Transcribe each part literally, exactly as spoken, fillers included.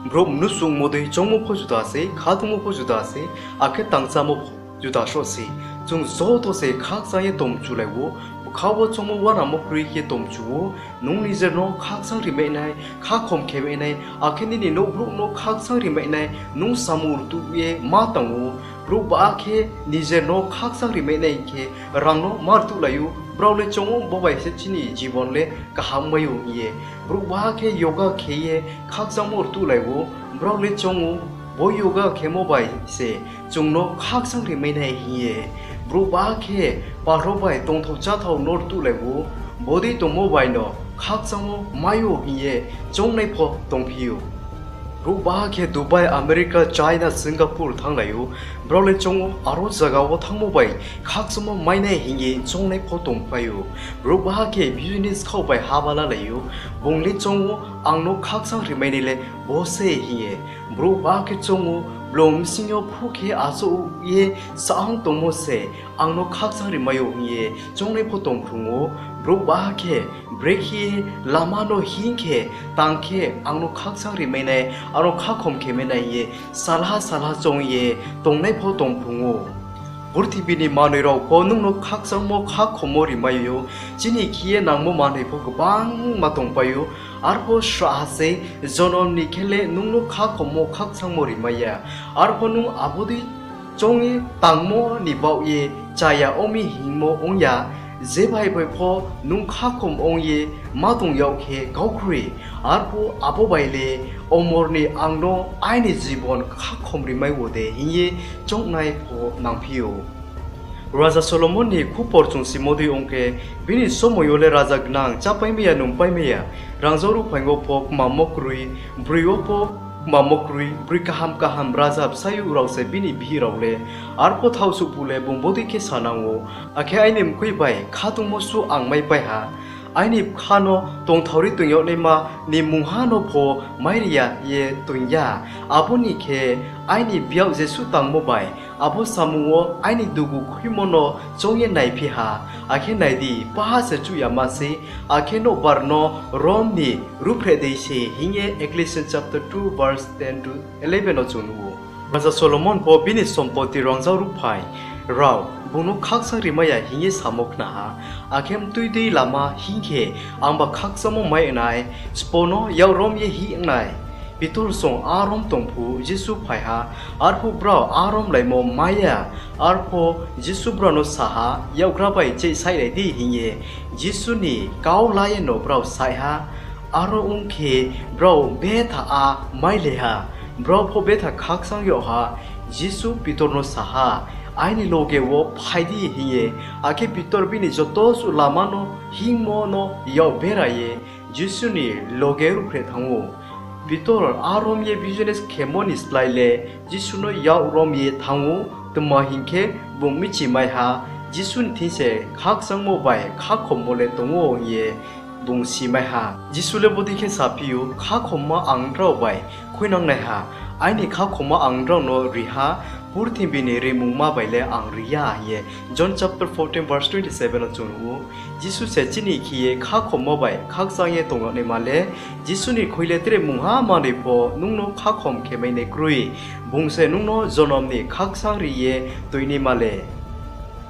Brouh mnusu ongmo dei choungmo pho juda se, khatungmo pho juda se, akhe tangchámo pho juda sroh se. Chung joto se khakchang ye tongmchulai ou, bkha wo choungmo uanamo kroi khe tongmchu ou. Nung nijer no khakchang rimai nai, khakhom khemai nai, akhe nini nouh brouh no khakchang rimai nai, nung samung rtuh ye ma tang ou. Brouh baha khe nijer no khakchang rimai nai khe rang no ma rtuhlai ou, brao le choung ou bo bai se chini jibon le kaham mai ou hing ye. Brouh baha khe yoga khe ye khakchangmo rtuhlai ou, brao le choung ou bo yoga khemo bai se chung no khakchang rimai nai hing ye. Brouh baha khe palro bai tongthao cháthao no rtuhlai ou, bodei tongmo bai no khakchangmo mai ou hing ye choungnai pho tongphi ou. Brouh baha khe Dubai, America, China, Singapore thannglai ou, brao le choung ou aro zaga wo thanngmo bai khakchangmo mai nai hing ye choungnai pho tongpai ou. Brouh baha khe business khaoh bai haba lalai ou, bung le choung ou ang no khakchang rimai nai le bo se hing ye. Brouh baha khe choung ou blong bsing yo phuh khe achouh ye sahang tongmo se ang no khakchang rimai ou hing ye choungnai pho tongphrung ou. Brouh baha khe brekhe lama no hing khe tang khe ang no khakchang rimai nai, ang no khakhom khemai nai hing ye salha salha choung ye tongnai pho tongphrung ou. Purthimbi ni manoi rao pho nung no khakchangmo khakhommo rimai ou. Chini khe ye nangmo manoi pho gbangma tongpai ou. Arpho srahha se, jonom ni khe le nung no khakhommo khakchangmo rimai ya. Arpho nung abo dei choung ye tangmo ni baoh ye chaya ong mi hingmo ong ya. Je bai bai pho nung khakhom ong ye ma tong yag khe kaukroi, arphuh abo bai le omor ni ang no aini jibon khakhom rimai wo de hing ye choungnai pho nangphi ou. Raja Solomon ni khupor chung simo dei ong khe, bini somoi yo le raja gnang, chápaimai ya, nungpaimai ya, rangzag ruhphaing wo pho kmamo kroi, broi wo pho kmamo kroi, broi kaham kaham raja bsayouh rao se bini bihih rao le. Arpho thaohsuhphuh le bung bodei khe sanang ou, akhe aini mkoih bai khatungmo suh ang maipai ha. Aini bkha no tongthaori toing yag naima ni mungha no pho mairi ya ye toing ya. Abo ni khe aini byak jesuh tangmo bai abo samung wo aini dugu khuimo no choung ye naiphi ha. Akhe nai di, paha se chuh yama sei, akhe nouhbar no rom ni ruhphreh dei se hing ye Ecclesiastes chapter two verse ten to eleven no chung nuh ou. Raja Solomon pho bini sompoti rangzag ruhphaing rao bung no khakchang rimai ya hing ye samo khna ha. Akhe mtui dei lama hing khe angba khakchangmo mai nai, sbo no yak rom ye hih nai. Pitor song arom tong phuh Jisu phai ha, arphuh brao aromlaimo mai ya, arpho Jisu brao no sa ha, yakgra bai cheihsaihlai di hing ye. Jisu ni kau la ye no brao saih ha. Aro ong khe brao betha a mailai ha, brao pho betha khakchang yag ha. Jisu Pitor no sa ha, Aini loge wo phai di hing ye. Akhe Pitor bini joto suh lama no hingmo no yak bera ye Jisu ni loge ruhphreh thanng ou. Pitor arom ye business khemo ni slái le Jisu no yak rom ye thanng ou, tma hing khe, bung michimai ha, Jisu ni thing se khakchangmo bai khakhommo le tong ou hing ye bung simai ha. Jisu le bodei khe saphi ou, Khakhomma ang nrao bai khuinang nai ha, aini khakhomma ang nrao no ri ha, purthimbi ni rimungma bai le ang ri ya hing ye. John chapter fourteen verse twenty seven no chung nuh ou. Jisu se chini khe ye khakhommo bai khakchang ye tong yag naima le, Jisu ni khui le tre mungha manoi pho nung no khakhom khemai nai kroi. Bung se nung no jonom ni khakchang ri ye toinaima le.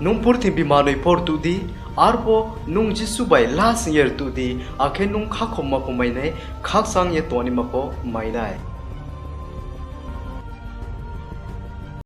Nung purthimbi manoi pho rtuh di, arpho nung Jisu bai lasing ye rtuh di, akhe nung khakhomma pho mai nai, khakchang ye tongnaima pho mai nai.